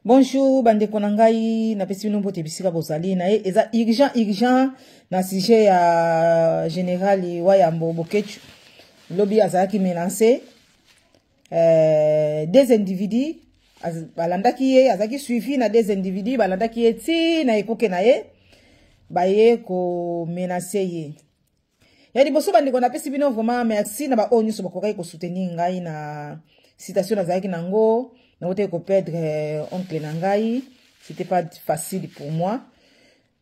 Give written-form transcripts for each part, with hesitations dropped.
Bonjour bandeko na ngai, napesi bino mbote bisika bozali. Na ye eza urgent urgent na sujet ya général Wayambo Boketshu. Lobi azalaki menacé des individus balandaki ye, azalaki suivi na des individus balandaki ye ti na ekuke na ye, baye komenace ye. Ya liboso bandeko, napesi bino vraiment merci na baoyo nyonso bakokaki kosoutenir ngai na situation nazalaki nango, nautaki koperdre oncle na ngai. C'était pas facile pour moi,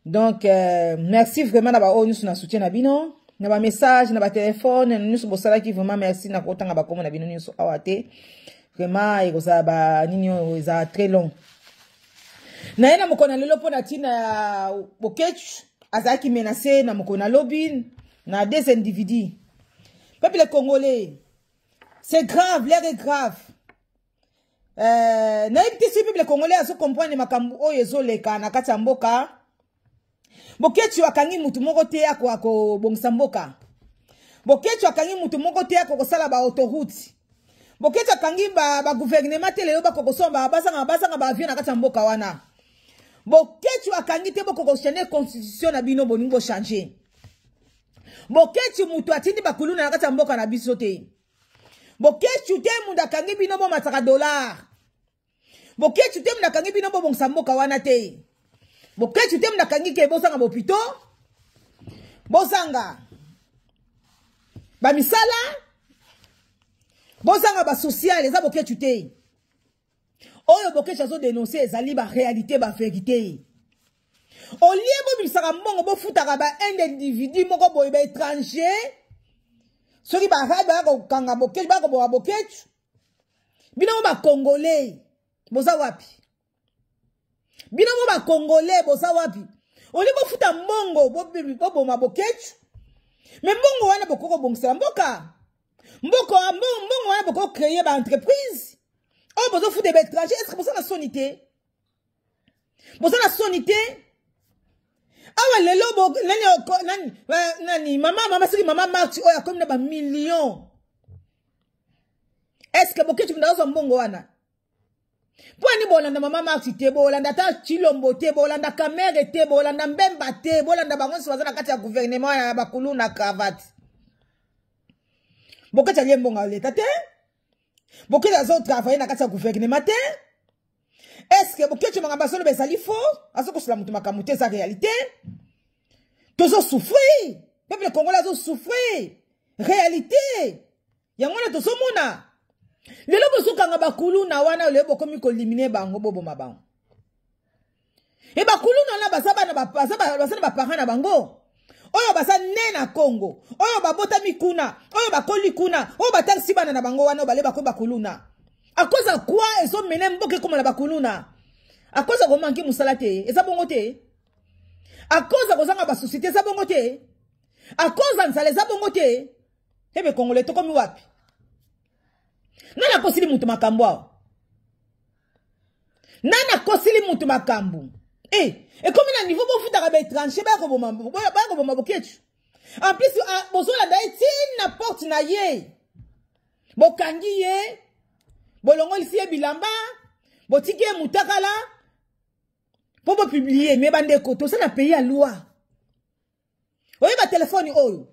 donc merci vraiment na baoyo nyonso na soutien na bino, na bamessage, na batelefone nyonso bosalaki. Vraiment merci. Nakotanga bakombo na bino nyonso awa te, vraiment ekozala banini oyo eza très long. Naye na mokolo na lelo mpo na ntina ya Boketshu, azalaki menacé na mokolo na lobi na des individus. Peuple congolais, c'est grave, l'heure est grave. Nayebi te soki peuple congolais azocomprendre makambo oyo ezoleka na kati ya mboka. Boketshu akangi mutu moko te akoka kobongisa mboka. Boketshu akangi mutu moko te akoka kosala baautoroute. Boketshu akangi bagouvernement ba te lelo bakoka kosomba, bazanga baavion na kati ya mboka wana. Boketshu akangi te bokoka kochange constitution na bino, bolingi bochange. Boketshu mutu atindi bakuluna na kati ya mboka na biso te. Boketshu te mundu akangi bino bomataka dollar. Boketshu te mundu akangi bino bobongisa mboka wana te. Boketshu te mundu akangi ke bozanga bopito, bozanga bamisala, bozanga basocial. Eza Boketshu te. Oyo Boketshu azodénonce ezali baréalité, bavérité. Au lieu bobimisaka mbongo bofutaka ba un individu moko boye, baétranger, soki baarabe baya kokanga Boketshu, baya koboka Boketshu, bino mo bacongolais boza wapi? Bino mo bacongolais boza wapi? Au lieu bofuta mbongo boboma Boketshu, mais mbongo wana bokoki kobongisela mboka, mbongo wana bokoki créer baentreprise. Oyo bozofuta baétranger, est ce que boza na soni te? Boza na soni te? Awa lelo nani, nani, nani mama soki mama Marti oyo akomi na bamillion, est ce que Boketshu mutu azwa mbongo wana? Mpo ani bolanda mama Marti te, bolanda ata Chilombo te, bolanda Kamerhe te, bolanda Mbemba te, bolanda bango nyonso baza na kati ya gouvernement ya bakulu na cravate. Boketshu alie mbongo ya leta te. Boketshu azotravaille na kati ya gouvernement te. Est ce que Boketshu makambo azoloba ezali faux? Azokosela moto makambo te, eza réalité. Tozosouffrir, peuple congolais azosouffrir, réalité yango wana tozomona. Lelo bozokanga bakuluna wana, lelo bokomi koéliminer bango, boboma bango. E bakuluna wana baza bana, baza na baparent na bango oyo baza ne na Congo, oyo babotami kuna, oyo bakoli kuna, oyo batangisi bana na bango wana, oyo bale bakomi bakuluna. À cause ya quoi ezomene mboka ekóma na bakuluna? À cause ya komanquer mosala te, eza bongo te? À cause ya kozanga basociété, eza bongo te? À cause ya nzala, eza bongo te? Ebe congolais, tokomi wapi? Nani akosili mutu makambo awa? Nani akosili mutu makambo? E ekomi na niveau bofutaka baétranger baya koboma Boketshu. En plus bozolanda ye ntina porte na ye, bokangi ye, bolongolisi ye bilamba, botiki ye mutakala mpo bopublier. Mais bandeko, toza na pays ya loi. Oyeba telefone oyo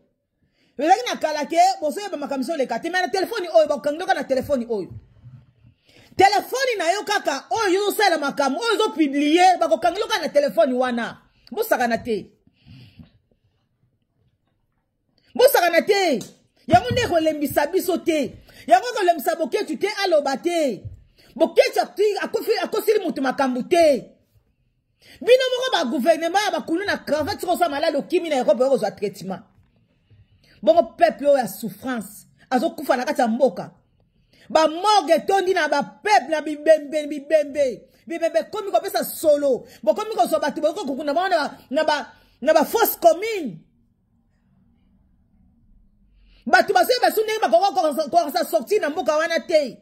ezalaki na kala ke bozoyeba makambo ezoleka te, mais na telefone oyo bakokangi kaka na telefone oyo, telefone na yo kaka oyo ozosalela makambo oyo ozopublier, bakokangeli kaka na telefone wana. Bosakana te, bosakana te. Yango nde ekolembisa biso te, yango ekolembisa Boketshu te. Aloba te, Boketshu akosili moto makambo te. Bino moko bagouvernement ya bakulu na cravate, soki oza malade okimi na Europe oyo kozwa traitement. Bongo peuple oyo ya souffrance azokufa na kati ya mboka, bamorgue etondi na bapeuple na bibembe, bibembe, bibembe ekomi kopesa solo. Bokomi kozwa bato, bokoki kokunda bango na bafosse commune. Bato bazoyeba su ndenge bakoka kosa sortir na mboka wana te.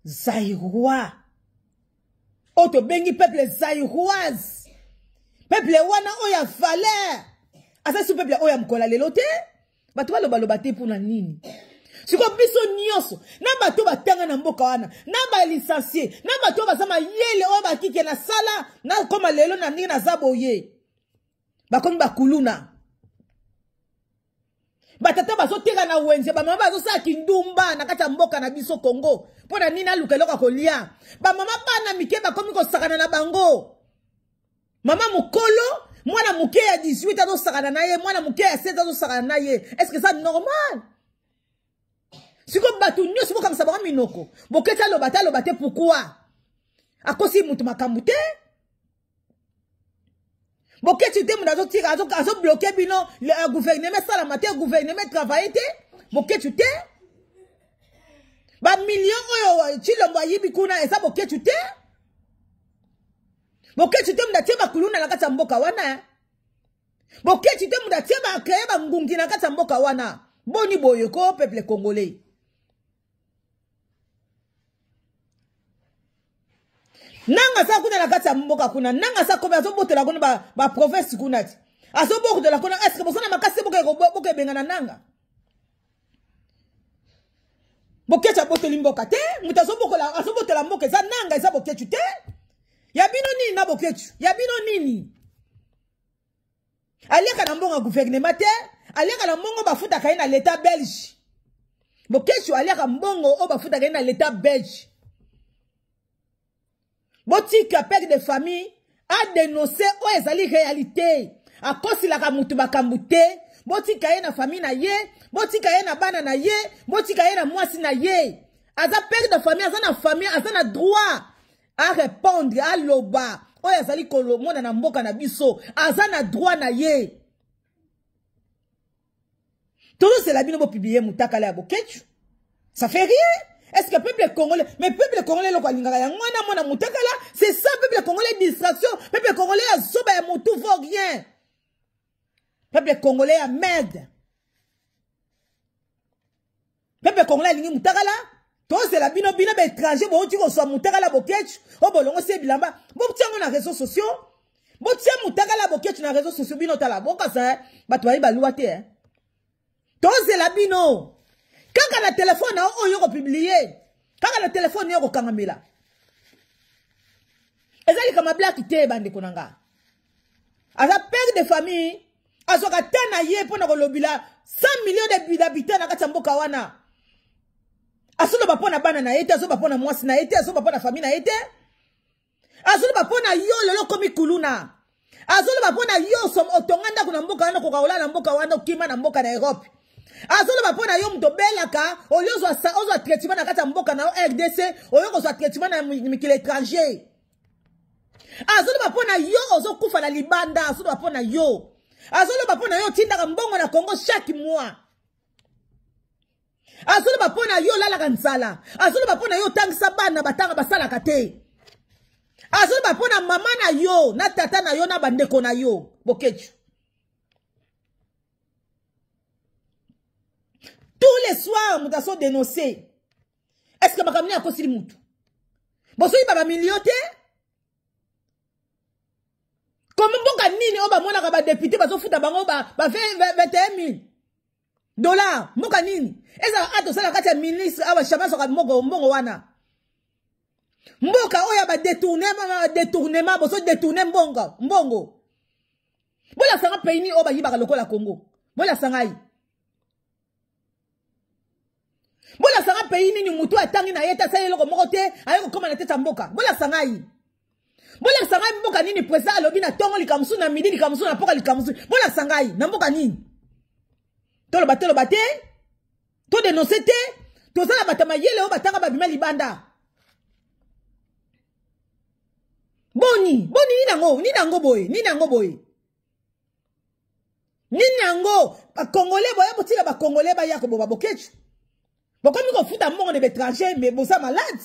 Zaïrois oyo tobengi peuple zaïroise, peuple wana oyo ya valeur, aza su peuple oyo ya mokola lelo te. Bato balobaloba te mpona nini? Sikoyo biso nyonso na bato batanga na mboka wana, na balicencie, na bato oyo baza mayele, oyo bakike na sala nakoma lelo na ndenge naza boye, bakomi bakuluna. Batata bazoteka na wenze, bamama bazosala kindumba na kati ya mboka na biso Congo. Mpo na nini? Aluka eloko ya kolia. Bamama bana mike bakomi kosakana na bango. Mama mokolo, mwana moke ya 18 azosakana na ye, mwana moke ya 16 azosakana na ye. Est ce que ça normal? Sikoyo bato nyonso bokangisa bango minoko. Boketi aloba te, aloba te. Pourquoi? Akosi mutu makambo te. Boketi te, moto azotika, azobloke bino. Gouvernement esalama te, gouvernement travaille te. Boketi te, bamillion oyo Chilombo ayibi kuna eza Boketi te. Boketi te, moto atie bakuluna na kati ya mboka wana. Boketi te, moto atie bacreye bangungi na kati ya mboka wana. Boni boye ko, peuple congolais? Nanga aza kuna na kati ya mboka kuna, nanga aza komi azobotola kuna baprovince kuna ti azobotola kuna. Est-ce boza na makasi boka ebengana nanga? Bokeci abotoli mboka te. Moto azobotola mboka eza nanga, eza Bokeci te. Ya bino nini na Bokeci? Ya bino nini? Aliaka na mbongo ya gouvernement te, aliaka na mbongo bafutaka ye na l'État belge. Bokeci aliaka mbongo oyo bafutaka ye na l'État belge. Botika père de famille adénonce oyo ezali réalité. Akosilaka mutu makambo te. Botika ye na famille na ye, botika ye na bana na ye, botika ye na mwasi na ye. Aza père de famille, aza na famille, aza na droit à répondre, aloba oyo azali komona na mboka na biso. Aza na droit na ye. Tozosela bino bopublier mutakala ya Bokecu, ça fait rien. Est-ce que peuple congolais, mais peuple congolais eloko alingaka yango wana, mona mutakala, c'est ça peuple congolais, distraction. Peuple congolais ya zoba, ya motu vaut rien. Peuple congolais ya merde. Peuple congolais alingi mutakala. Tozela bino, bino baétranger bouti kozwa mutakala Bokecu oyo bolongosi ye bilamba, botia yango na réseaux sociaux. Botia mutakala Bokecu na réseaux sociaux. Bino tala, bokasa bato bayi baluwa te. Tozela bino kaka na telefone na oyo kopublier, kaka na telefone yo kokangamela. Eza likama blaki te, bandeko na nga. Aza père de famille, azwaka te na ye mpo na kolobila 100 millions d'habitants na kati ya mboka wana. Azoloba mpo na bana na ye te, azoba mpo na mwasi na ye te, azoba mpo na famille na ye te. Azoloba mpo na yo lelo okomi kuluna. Azoloba mpo na yo otonga ndako na mboka wana, okoka kolala na mboka wana, okima na mboka na Europe. Azoloba mpo na yo moto obelaka, olie ozwa traitement na kati ya mboka na yo RDC, oyo kozwa traitement na mikili étranger. Azoloba mpo na yo ozokufa na libanda. Azoloba mpo na yo, azoloba mpo na yo otindaka mbongo na Congo chaque mois. Azoloba mpo na yo olalaka nzala. Azoloba mpo na yo otangisa bana, batanga basalaka te. Azoloba mpo na mama na yo, na tata na yo, na bandeko na yo. Bokecu, tous les soirs moto azo dénoncer. Est ce que makambo nini akosili mutu? Bozoyiba bamilio te. Komi mboka nini oyo bamonaka badéputé bazofuta bango ba 21 000 dollar? Mboka nini ezala ata osala kati ya ministre awa chama azwaka mbongo wana? Mboka oyo ya badétournement, bozo détourne mbongo, mbongo. Bolasanga pays nini oyo bayibaka lokola Congo? Bolasa ngai, bolasanga pays nini mutu atangi na ye te, asali eloko moko te, aye kokóma na tete ya mboka? Bolasa ngai, bolakisa ngai mboka nini président alobi na ntongo likambo mosusu, na midi likambo mosusu, na poka likambo mosusu. Bolakisa ngai na mboka nini? Toloba, toloba te, todénonce te. Toza na bato ya mayele oyo batanga, babima libanda. Boni boni, nini yango? Nini yango boye? Nini yango boye? Nini yango? Bacongolais boya, botika bacongolais baya koboba Bokecu. Bokomi kofuta mbongo na baétranger, mais boza malade,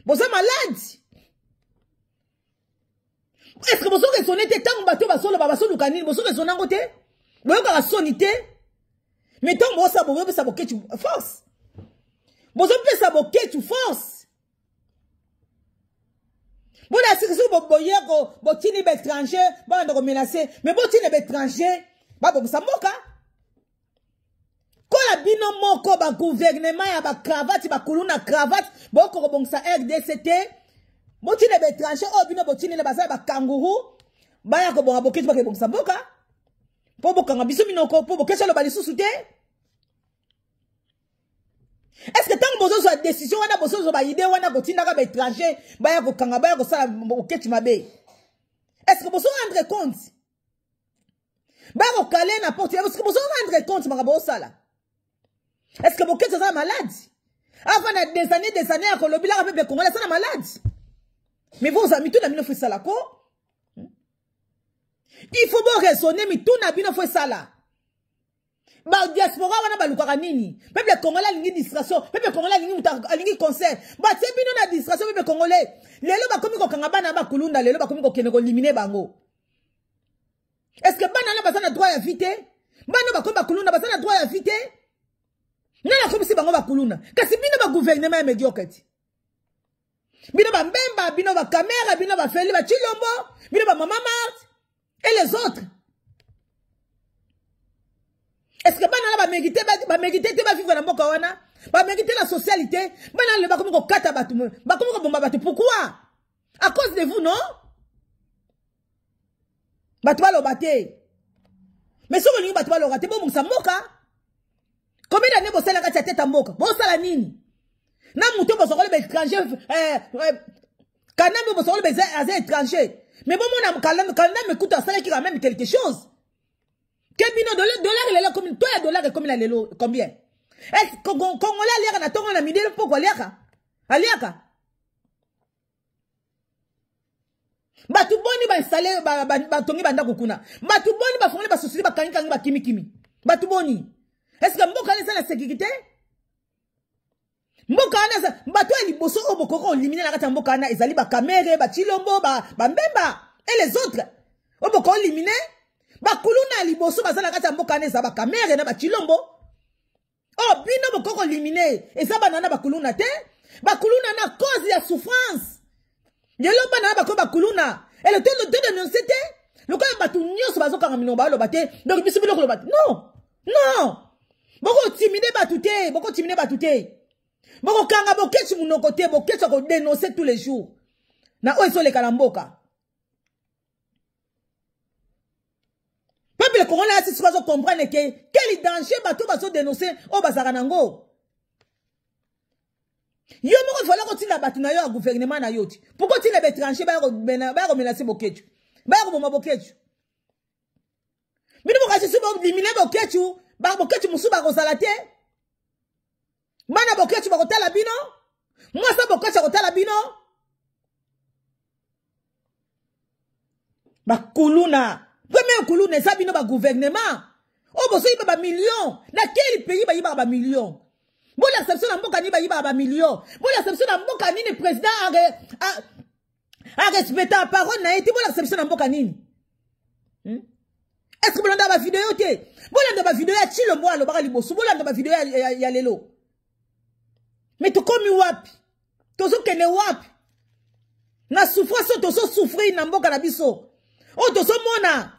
boza malade. Est ce que bozo raisonne te? Ntango bato bazoloba, bazoluka nini? Bozo raisonne yango te, boyokaka soni te. Mais ntango bosala, bozopesa Bokecu force, bozopesa Bokecu force. Bona siki soki boyeko botini baétranger babanda komenacer, mais botini baétranger babongisa mboka. Kola. Lokola bino moko ba gouvernement ya ba cravate, ba kuluna cravate, boko kobongisa RDC te. Botine ba étranger oyo bino botine baza ba kangourou, baya kobonga boketi bakebongisa mboka. Po bokanga biso minoko, po boketi aloba lisusu te. Est-ce que tango bozozwa décision wana, bozozwa ba idée wana kotindaka ba étranger baya kokanga, baya kosala boketi mabe? Est-ce que bozo rendre compte? Baya kokale na porte, est-ce que bozo rendre compte makambo bosala? Est-ce que boketi aza malade? Avant na des années, des années ya kolobilaka peuple congolais aza na malade. Mais vous mituna bino fo esala ko? Il faut bo raisonner, mituna bino fo esala. Ba diaspora wana balukaka nini? Peuple congolais alingi distraction, peuple congolais alingi mutu alingi concert. Batie bino na distraction peuple congolais. Lelo bakomi kokanga bana ba kulunda, lelo bakomi kokende kolimine bango. Est-ce que bana na baza na droit ya vie te? Bana bakomi ba kulunda baza na droit ya vie te? Nani akomisi bango ba kuluna? Kasi bino ba gouvernement ya médiocre ti. Bino ba Mbemba, bino ba Kamera, bino ba Feli, ba Tshilombo, bino ba Mama Marthe et les autres. Est-ce que bana na ba mérité, ba mérité te ba vivre na mboka wana? Ba mérité la socialité? Bana le bakomi ko kata batu, bakomi ko bomba batu. Pourquoi? À cause de vous, non? Batu baloba te. Mais soki olingi batu baloba te, bobongisa mboka. Combien d'années bosala kati ya tete ya mboka? Bosala nini? Na moto bozwa koloba étranger, Kanambe bozwa koloba aza étranger. Mais bomona Kanambe kutu asalaki quand même quelque chose. Ke bino dollar lelo komi, to ya dollar ekomi na lelo combien? Est-ce que Congolais aliaka na tongo na midi poko aliaka? Aliaka? Bato boni ba installer, ba, ba, ba tongi bandako kuna. Bato boni ba fongoli ba société ba kangi kangi ba kimi kimi. Bato boni. Est-ce que mboka wana eza na sécurité? Mboka wana eza, bato ya liboso oyo bokoki kolimine na kati ya mboka wana ezali ba Kamere, ba Tshilombo, ba Mbemba et les autres. Oyo bokoki kolimine, ba kuluna ya liboso baza na kati ya mboka wana eza ba Kamere na ba Tshilombo. Oh, bino bokoki kolimine, eza bana na ba kuluna te. Ba kuluna na cause ya souffrance. Lelo bana na bakoki ba kuluna. Et le temps de dénoncer te. Lokola bato nyonso bazokanga minoko baloba te. Donc biso biloko loba te. Non. Non. Boko timide bato te, boko timide bato te. Boko kanga boketsu munoko te, boketsu ko dénoncer tous les jours. Na oyo ezoleka na mboka. Peuple congolais asi sikoyo azo comprendre que quel danger bato bazo dénoncer oyo bazalaka nango. Yo moko fallait kotinda bato na yo ya gouvernement na yo ti. Pourquoi otinda ba étranger baya komenacer boketsu? Baya koboma boketsu. Bino bokasi su bolimine boketsu, ba boketsu mosusu bakozala te. Bana boketsu bakotala bino. Mwasa boketsu akotala bino. Bakuluna. Premier kuluna eza bino ba gouvernement. Oyo bozoyiba ba millions. Na quel pays bayibaka ba millions? Bolakisa biso na mboka nini bayibaka ba millions? Bolakisa biso na mboka nini président a respecta parole na ye te? Bolakisa biso na mboka nini? Est-ce que bolanda ba vidéo te? Bolanda ba vidéo ya Tshilombo alobaka liboso, bolanda ba vidéo ya lelo. Mais tokomi wapi? Tozokende wapi? Na souffrance oyo tozo souffrir na mboka na biso. Oyo tozomona.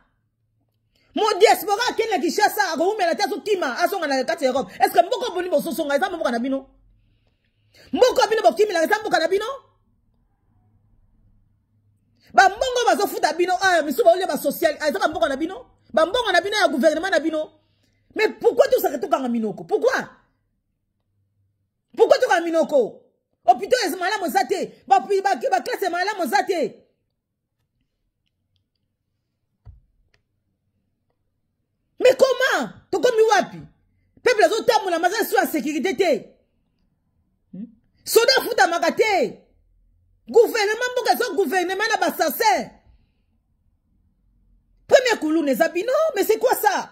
Mo diaspora akende na Kinshasa, akowumela te, azokima, azonga na kati ya Europe. Est-ce que mboka boni bozosonga eza mboka na bino? Mboka bino bokimelaka eza mboka na bino? Ba mbongo bazofuta bino, misu baolia ba social, eza ba mboka na bino? Ba mbongo na bino ya gouvernement na bino? Mais pourquoi tout ça tokanga minoko? Pourquoi? Pourquoi tokanga minoko? Hôpital eza malamu eza te. Ba classe malamu eza te. Mais comment? Tokomi wapi? Peuple azotambola maza sur la sécurité te. Soda afutamaka te. Gouvernement mboka eza gouvernement na bassassin. Premier kuluna eza bino, mais c'est quoi ça?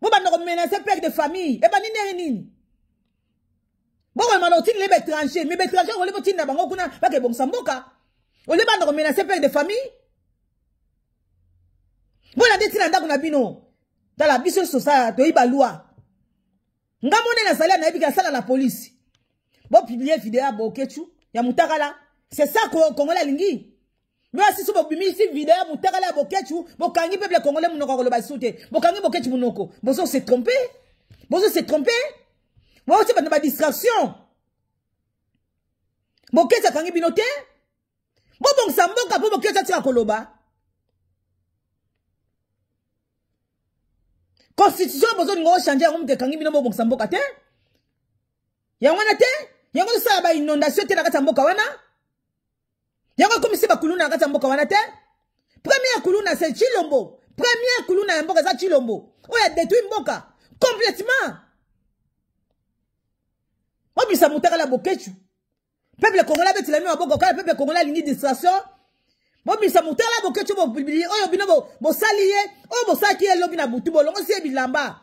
Bobanda ko menacer père de famille. Eba nini nini nini? Boko manda otindi lebe étranger, mais étranger ole botinda bango kuna bake bongisa mboka. Ole banda ko menacer père de famille. Bona ndeti na ndako na bino. Tala biso sosa toyiba loi. Nga mone na sala na yebi ka sala la police. Bo publier vidéo ya Boketshu ya Mutakala. C'est ça que Congolais alingi. Mais si so bobimisi vidéo ya Mutakala ya Boketshu, bokangi peuple congolais munoko koloba sute. Bokangi Boketshu munoko. Bozo se tromper. Bozo se tromper. Bozo bato na ba distraction. Boketshu akangi bino te. Bobongisa mboka mpo Boketshu atika koloba. Constitution bozolinga ochange yango, moto ekangi bino bobongisa mboka te. Yango wana te, yango tosala ba inondation te na kati ya mboka wana. Yango ekomisi bakuluna na kati ya mboka wana te. Premier kuluna, c'est Tshilombo. Premier kuluna ya mboka eza Tshilombo, oyo adétruit mboka complètement. Obisa motakala Boketshu, peuple congolais abetelami maboko kala. Peuple congolais alingi distraction. Bobimisa motala Boketshu oyo bino bosali ye, oyo bosalaki ye lobi na butu. Bolongosi ye bilamba,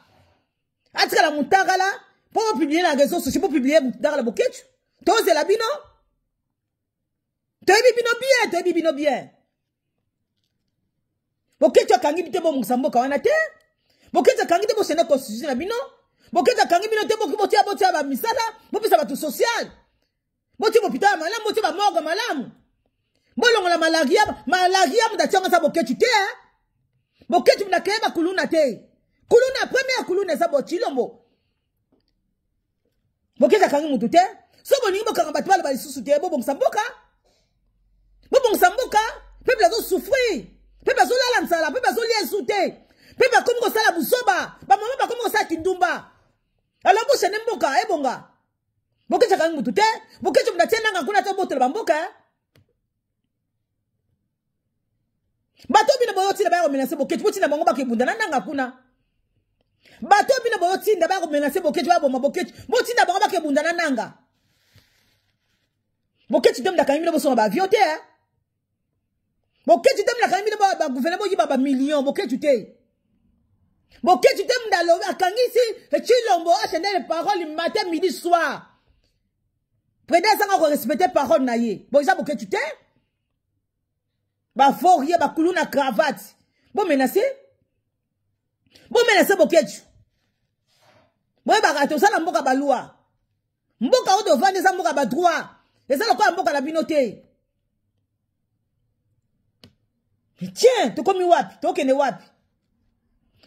atikala motakala mpo bopublier na réseau sociaux. Bopublier motakala Boketshu, tozela bino. Toyebi bino bien, toyebi bino bien. Boketshu akangi te bomongisa mboka wana te. Boketshu akangi te bosende constitution na bino. Boketshu akangi bino te botia bamisala, bopesa bato social, botia bopita ya malamu, botia bamorgue malamu, bolongola malaria. Malaria moto atiango eza Boketshu te. Boketshu moto akeye bakuluna te. Kuluna, premier kuluna eza boTshilombo. Boketshu akangi mutu te. So bolingi bokanga bato baloba lisusu te. Bobongisa mboka, bobongisa mboka. Peuple azosouffrir, peuple azolala nzala, peuple azolia esu te, peuple akomi kosala buzoba, bamama bakomi kosala kindumba. Alors boshane mboka ebonga. Boketshu akangi mutu te. Boketshu mutu atie nanga kuna te, obotola bamboka. Bato bino boyotinda baya komenacer Boketshu, botinda bango bakebunda na nanga kuna. Bato bino boyotinda baya komenacer Boketshu, baboma Boketshu, botinda bango bakebunda na nanga. Boketshu te mutu akangi bino bosonga baavion te. Boketshu te mutu akangi bino bagouverneur boyiba bamillion. Boketshu te, Boketshu te mutu alobi akangisi Tshilombo achandele parole matin, midi, soir. Président azanga korespecter parole na ye. Bo eza Boketshu te. Bavorie, bakulu na cravate, bomenacer, bomenacer Boketshu. Boyebaka tosala mboka balwa. Mboka oyo tovandi eza mboka badroit, eza lokola mboka na bino te. Tiens, tokomi wapi? Tokende wapi?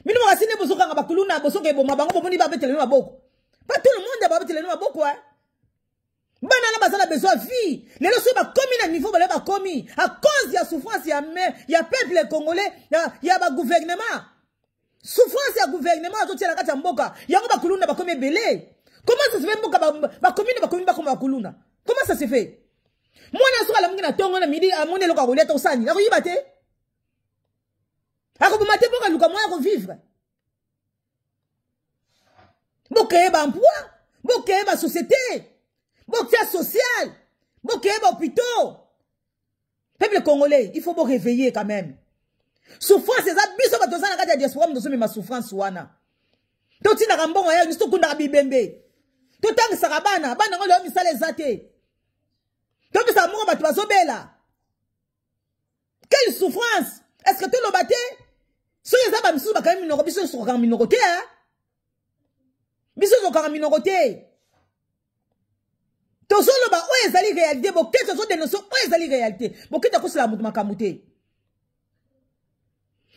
Bino makasi nde bozokanga bakuluna, bozoka eboma bango. Bomoni, babetelemi maboko. Pas tout le monde babetelemi maboko. Bana na baza na besoin vie. Lelo soki bakomi na niveau bale bakomi, à cause ya souffrance ya me ya peuple congolais, ya bagouvernement, souffrance ya gouvernement azotia na kati ya mboka yango, bakuluna bakomi ebele. Comment ça se fait? Mboka bakomi na bakomi, bakoma bakuluna, comment ça se fait? Mwana soki alamuki na ntongo, na midi amoni eloko akolia te, osani akoyiba te, akoboma te mpo aluka moya kovivre. Bocréer baemploi, bocréer basociété, botia social, bocréer bahôpitaux. Peuple congolais, il faut boréveiller quand même. Souffrance eza biso bato oza na kati ya diaspora, moto ozomema souffrance wana. Totindaka mbongo ya biso, tokundaka bibembe, totangisaka bana. Bana yango lelo misala eza te. Topesaka moko, bato bazobela. Quelle souffrance! Est ce que toloba te? Soki eza bamisusu bakangi minoko, biso nyonso kokanga minoko te. Biso tokanga minoko te, tozoloba oyo ezali réalité. Boketshu azodénoncer oyo ezali réalité. Boketshu akosela moto makambo te.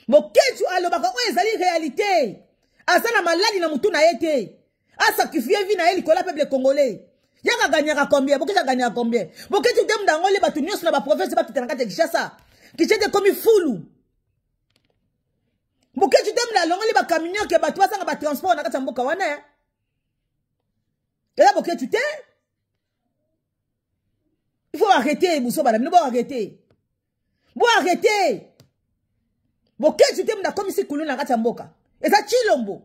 Boketshu alobaka oyo ezali réalité. Aza na maladi na motu na ye te, asacrifier vie na ye likolo ya peuple congolais. Yaka aganyaka combien? Boketshu aganyaka combien? Boketshu te mutu yango le bato nyonso na baprovince bakita na kati ya Kinshasa. Kinshasa ekomi fulu. Boketshu te mutu alongoli bacamion ke bato bazanga batransport na kati ya mboka wana. Eza Boketshu te. Il faut arrêter buso bana bino. Boarrêter, boarrêter. Boketshu te mutu akomisi kulu na kati ya mboka, eza Tshilombo.